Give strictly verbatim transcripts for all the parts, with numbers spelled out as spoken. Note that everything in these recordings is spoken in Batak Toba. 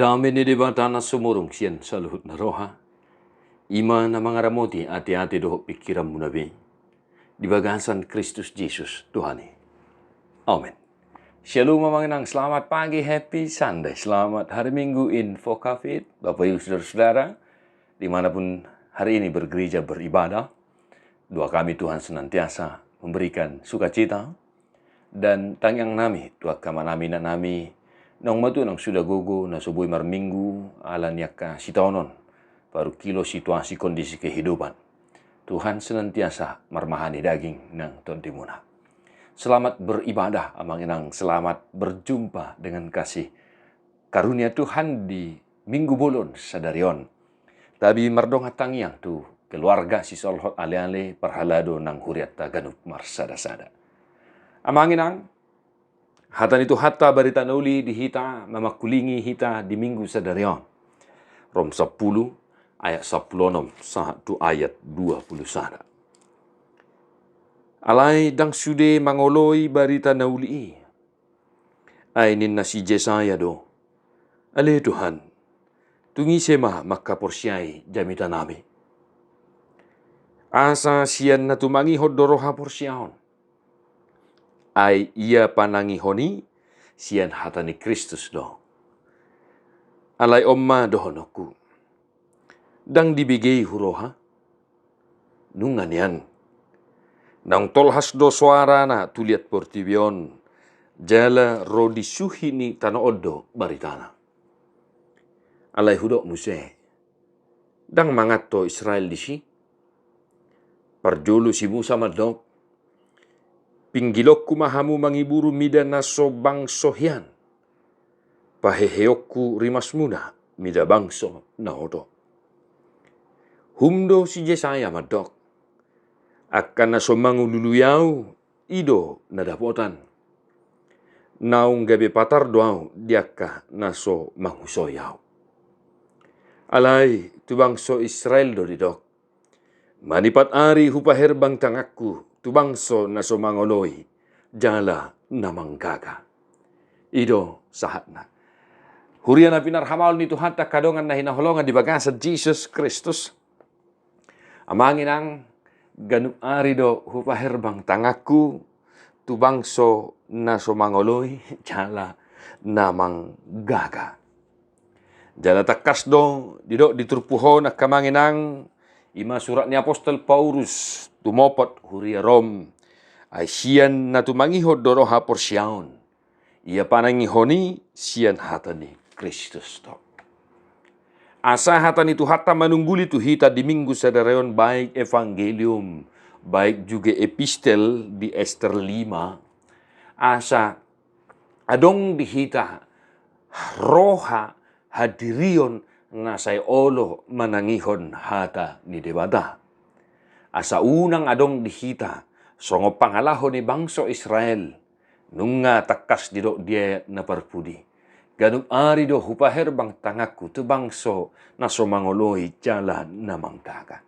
Dame ni Debata na sumurung sian saluhut na roha, i ma na mangaramoti ateate dohot pingkiranmuna be, di bagasan Kristus Jesus Tuhan i. Amen. Shalom amang inang, selamat pagi, happy Sunday, selamat hari Minggu in Vokavit, Bapak Ibu Saudara-saudara, dimanapun hari ini bergereja beribadah. Doa kami Tuhan senantiasa memberikan sukacita dan tangiang nami tu angka amanami inanami, naung matua naung suda gogo, na so boi marminggu ala ni angka sitaonon, parungkilo situasi kondisi kehidupan. Tuhan senantiasa marmahani daging nang tondimuna. Selamat beribadah amang inang, selamat berjumpa dengan kasih karunia Tuhan di Minggu bolon sadari on. Tabi mardongan tangiang tu keluarga, sisolhot, aleale, parhalado nang hurianta ganup marsadasada. Amang inang, hata ni Tuhanta, barita na uli di hita, mamangkulingi hita di Minggu sadari on. Rom sampulu, ayat sampulu onom sahat tu ayat dua pulu sada. Alai ndang sude mangoloi barita na uli i. Ai ninna si Jesaya do: Ale Tuhan, tung ise ma mangkaporseai jamitanami? Asa sian na tumangihon do ro haporseaon. Ai ia panangihon i sian hata ni Kristus do. Alai on ma dohononku: Ndang dibege i huroha? Nunga nian. Naung tolhas do soarana tu liat portibi on, jala ro di suhi ni tano on do baritana. Alai hudok muse: Ndang manganto Israel disi? Parjolo si Musa mandok: Pinggilonku ma hamu mangiburu mida na so bangso hian, paheheonku rimasmuna mida bangso na oto. Hum do si Jesaya mandok: Angka na so mangulului au, i do na dapotan. Naung gabe patar do au di angka na so mangusoi au. Alai tu bangso Israel do didok: Manipat ari hupaherbang tanganku tu bangso na so mangoloi jala na manggaga. I do sahatna. Huria na pinarhamaol ni Tuhanta, angka dongan na hinaholongan di bagasan Jesus Kristus. Amang inang, ganup ari do hupaherbang tanganku tu bangso na so mangoloi jala na manggaga. Jala tangkas do didok di turpuk on, angka amang inang, i ma surat ni apostel Paulus tumopot huria Rom: Ai sian na tumangihon do ro haporseaon. Ia panangihon i sian hata ni Kristus do. Asa hata ni Tuhanta manungguli tu hita di Minggu sadari on, baik evangelium, baik juga epistel di Ester lima. Asa adong di hita roha hadirion na sai olo manangihon hata ni Debata. Asa unang adong di hita songon pangalaho ni bangso Israel. Nunga tangkas didok di ayat na parpudi: Ganup ari do hupaherbang tanganku tu bangso na so mangoloi jala na manggaga.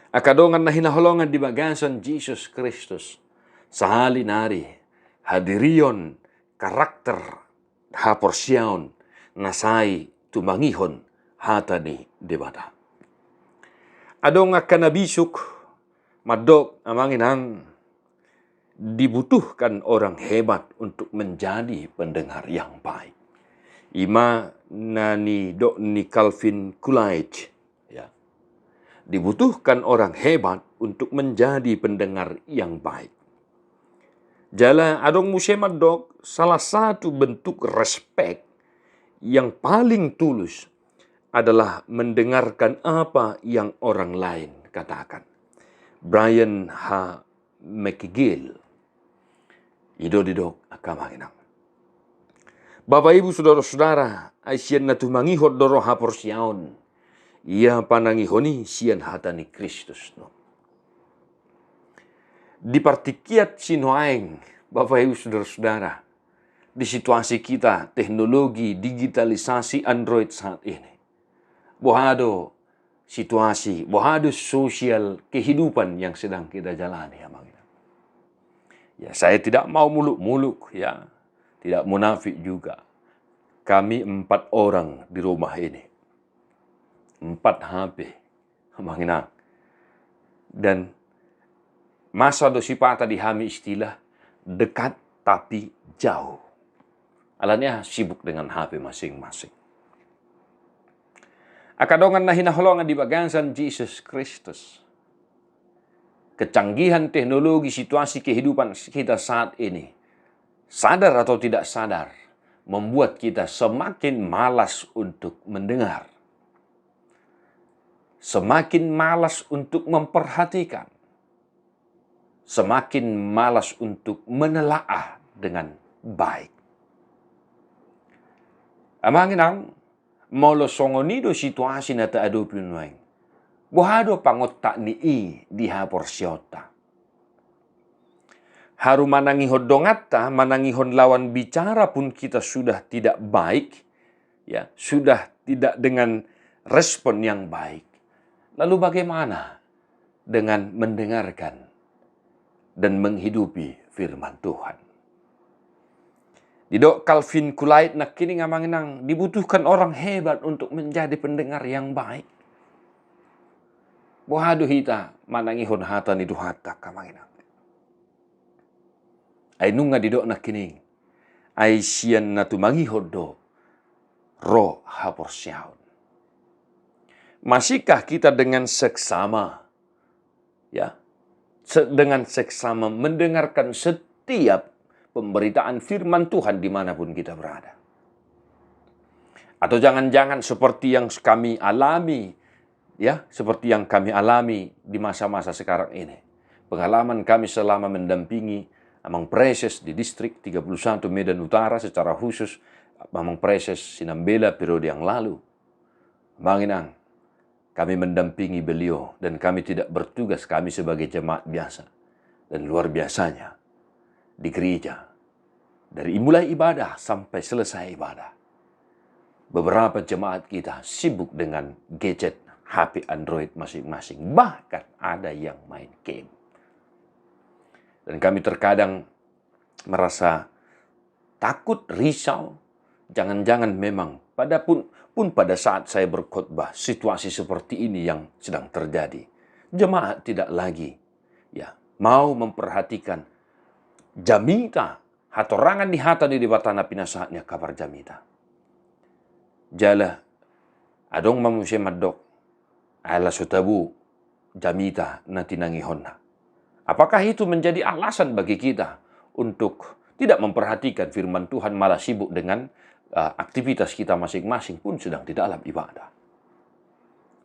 Angka dongan na hinaholongan di bagasan Jesus Kristus, sahali nari hadirion karakter haporseaon na sai tumangihon hata ni Debata. Adong angka na bisuk mandok, amang inang, dibutuhkan orang hebat untuk menjadi pendengar yang baik. I ma na nidok ni Calvin Coolidge, ya. Dibutuhkan orang hebat untuk menjadi pendengar yang baik. Jala adong muse mandok, salah satu bentuk respek yang paling tulus adalah mendengarkan apa yang orang lain katakan. Brian H. McGill. I do didok, angka amang inang. Bapak Ibu saudara-saudara, ai sian na tumangihon do ro haporseaon. Ia panangihon i sian hata ni Kristus do. Di partingkian sinuaeng, Bapak Ibu saudara-saudara, di situasi kita, teknologi, digitalisasi, Android saat ini, boha do situasi, boha do sosial kehidupan yang sedang kita jalani, amang inang. Ya, saya tidak mau muluk-muluk, ya, tidak munafik juga. kami empat orang di rumah ini. Empat H P, Amang Inang. Dan masa do sipata di hami istilah dekat tapi jauh. Alani aha? Sibuk dengan H P masing-masing. Angka dongan na hinaholongan di bagasan Jesus Kristus, kecanggihan teknologi, situasi kehidupan kita saat ini, sadar atau tidak sadar, membuat kita semakin malas untuk mendengar, semakin malas untuk memperhatikan, semakin malas untuk menelaah dengan baik. Amang Inang, molo songon i do situasi na taadopi nuaeng, boha do pangontak ni i di haporseaonta? Haru manangihon donganta, manangihon lawan bicara pun kita sudah tidak baik, ya, sudah tidak dengan respon yang baik. Lalu bagaimana dengan mendengarkan dan menghidupi firman Tuhan? Didok Calvin Coolidge nangkining, Amang Inang, dibutuhkan orang hebat untuk menjadi pendengar yang baik. Boha do hita manangihon hata ni Tuhanta, Amang Inang? Ai nunga didok nangkining, ai sian na tumangihon do ro haporseaon. Masihkah kita dengan seksama, ya, se-, dengan seksama mendengarkan setiap pemberitaan firman Tuhan dimanapun kita berada? Atau jangan-jangan seperti yang kami alami, ya, seperti yang kami alami di masa-masa sekarang ini. Pengalaman kami selama mendampingi Amang Praeses di Distrik tiga puluh satu Medan Utara, secara khusus Amang Praeses Sinambela periode yang lalu. Amang Inang, kami mendampingi beliau dan kami tidak bertugas, kami sebagai jemaat biasa. Dan luar biasanya, di gereja, dari mulai ibadah sampai selesai ibadah, beberapa jemaat kita sibuk dengan gadget, H P Android masing-masing, bahkan ada yang main game. Dan kami terkadang merasa takut, risau, jangan-jangan memang pada pun, pun pada saat saya berkhotbah, situasi seperti ini yang sedang terjadi. Jemaat tidak lagi, ya, mau memperhatikan jamita, hatorangan ni hata ni Debata na pinasahat ni angka parjamita. Jala adong ma muse mandok, ala so tabo jamita na tinangihonna. Apakah itu menjadi alasan bagi kita untuk tidak memperhatikan firman Tuhan, malah sibuk dengan, eh, aktivitas kita masing-masing pun sedang di dalam ibadah?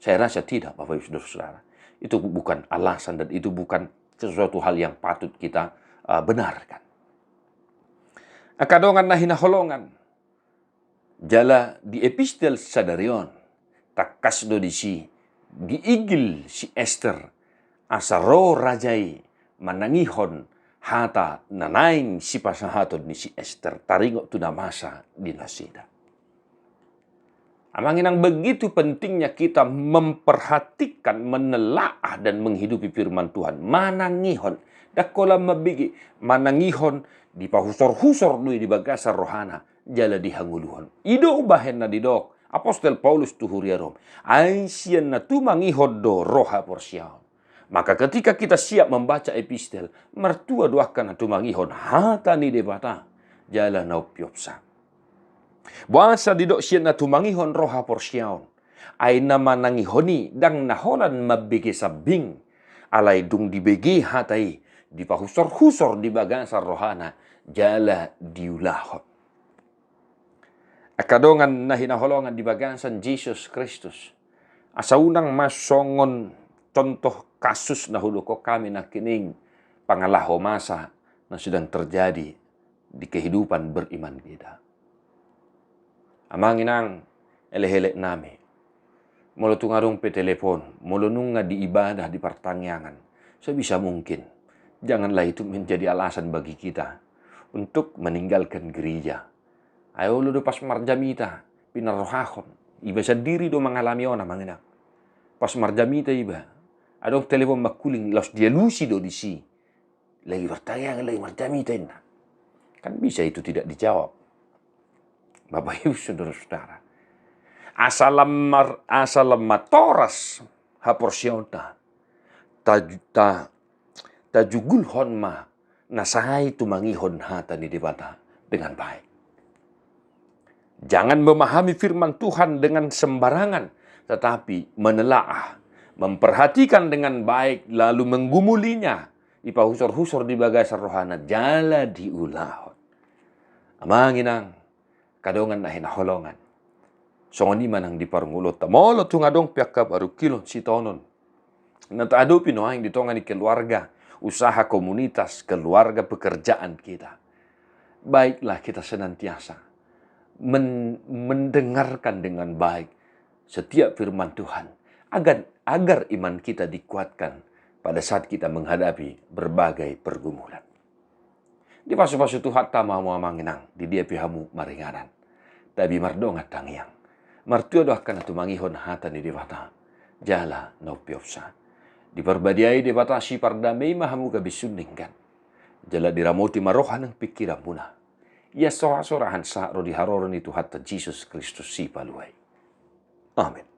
Saya rasa tidak, Bapak Ibu Saudara-saudara. Itu bukan alasan dan itu bukan sesuatu hal yang patut kita, eh, benarkan. Angka dongan na hinaholongan, jala di epistel sadari on, tangkas do disi diigil si Ester, asa ro raja i manangihon hata na naeng sipasahaton ni si Ester, taringot tu na masa di nasida. Amang Inang, begitu pentingnya kita memperhatikan, menelaah, dan menghidupi firman Tuhan. Manangihon. Ndang holan mambege, manangihon, dipahusor-husor do i di bagasan rohana, jala dihangoluhon. I do umbahen na didok apostel Paulus tu huria Rom. Ai sian na tumangihon do ro haporseaon. Maka ketika kita siap membaca epistel, martua do angka na tumangihon hata ni Debata, jala na umpeopsa. Boasa didok sian na tumangihon ro haporseaon? Ai na manangihon i ndang na holan mambege sambing, alai dung dibege hata i, dipahusor-husor di bagasan rohana, jala diulahon. Angka dongan na hinaholongan di bagasan Jesus Kristus, asa unang ma songon contoh kasus na hudokhon hami nangkining, pangalaho masa na sedang terjadi di kehidupan beriman kita. Amang Inang, elek-elek nami, molo tung adong pe telepon, molo nunga di ibadah di partangiangan, sebisa mungkin janganlah itu menjadi alasan bagi kita untuk meninggalkan gereja. Ai olo do pas marjamita pinarrohahon. Iba sandiri do mangalami on, Amang Inang. Pas marjamita iba, adong telepon mangkuling, laos dialusi do disi. Lagi partangiangan, lagi marjamita, inna. Kan bisa itu tidak dijawab. Bapak Ibu, saudara-saudara, asa lam mar-, asa lam matoras haporseaonta, ta-, ta-, tajugulhon ma na sai tumangihon hata ni Debata dengan baik. Jangan memahami firman Tuhan dengan sembarangan, tetapi menelaah, memperhatikan dengan baik, lalu menggumulinya, dipahusor-husor di bagasan rohana, jala diulahon. Amang inang, angka dongan na hinaholongan, songon i ma nang di parngoluonta. Molo tung adong pe angka parungkilon sitaonon na taadopi nuaeng di tonga ni keluarga, usaha, komunitas, keluarga, pekerjaan kita, baiklah kita senantiasa men-, mendengarkan dengan baik setiap firman Tuhan, agar, agar iman kita dikuatkan pada saat kita menghadapi berbagai pergumulan. Dipasupasu Tuhanta ma hamu amang inang, di dia pe hamu maringanan. Tabi mardongan tangiang. Martua do angka na tumangihon hata ni Debata, jala na umpeopsa. Diparbadiai Debata sipardame i ma hamu gabe sundenggan, jala diramoti ma roha nang pingkiranmuna. Ia sorasorahan sahat ro di haroro ni Tuhanta Jesus Kristus Sipalua i. Amen.